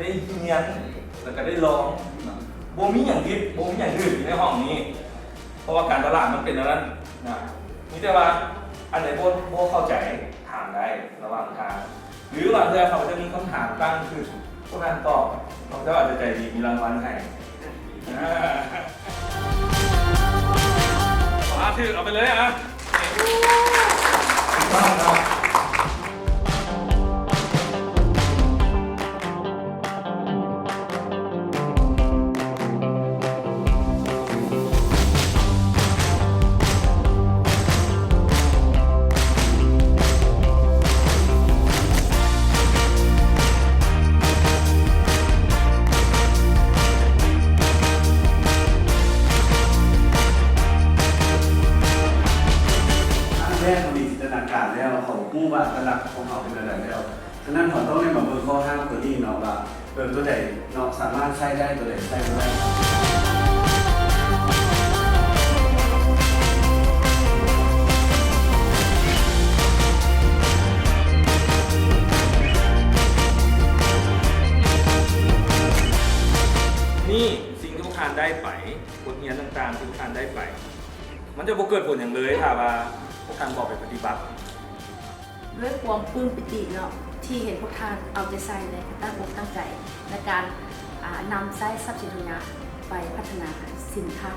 ໄດ້ຮຽນ ແລ້ວກໍໄດ້ລອງ. ບໍ່ມີຫຍັງຜິດ ບໍ່ມີຫຍັງຖືກຢູ່ໃນຫ້ອງນີ້ ເພາະວ່າການຕະຫຼາດມັນເປັນແນວນັ້ນນະ. ມີແຕ່ວ່າອັນໃດບໍ່ ບໍ່ເຂົ້າໃຈ ຖາມໄດ້ລະຫວ່າງທາງ ຫຼືບາງເທື່ອເຂົາຈະມີຄຳຖາມຕັ້ງຂຶ້ນ ພວກທ່ານຕອບ ເຂົາເຈົ້າອາດຈະໃຈດີ ມີລາງວັນໃຫ້. ອາ ຖືກ ເອົາໄປເລີຍອະ. ຄັ້ງແລກເຮົາມີຈິນຕະນາການແລ້ວ ເຮົາຮູ້ວ່າອັດຕະລັກຂອງເຮົາເປັນແນວໃດແລ້ວ. ສະນັ້ນເຮົາຕ້ອງໄດ້ມາເບິ່ງຂໍ້ຫ້າມໂຕນີ້ເນາະ ວ່າ ເອີ ໂຕໃດເນາະ ສາມາດໃຊ້ໄດ້ ໂຕໃດໃຊ້ບໍ່ໄດ້. ນີ້ ສິ່ງທີ່ພວກທ່ານໄດ້ໄປ ບົດຮຽນຕ່າງໆທີ່ພວກທ່ານໄດ້ໄປ ມັນຈະບໍ່ເກີດຜົນຫຍັງເລີຍ ຖ້າວ່າພວກທ່ານບໍ່ເອົາໄປປະຕິບັດ. ດ້ວຍຄວາມປຶ້ມປີຕິເນາະ ທີ່ເຫັນພວກທ່ານເອົາໃຈໃສ່ ແລະ ຕັ້ງອົກຕັ້ງໃຈໃນການ ອາ ນຳໃຊ້ຊັບສິນໂທຍະໄປພັດທະນາສິນຄ້າ.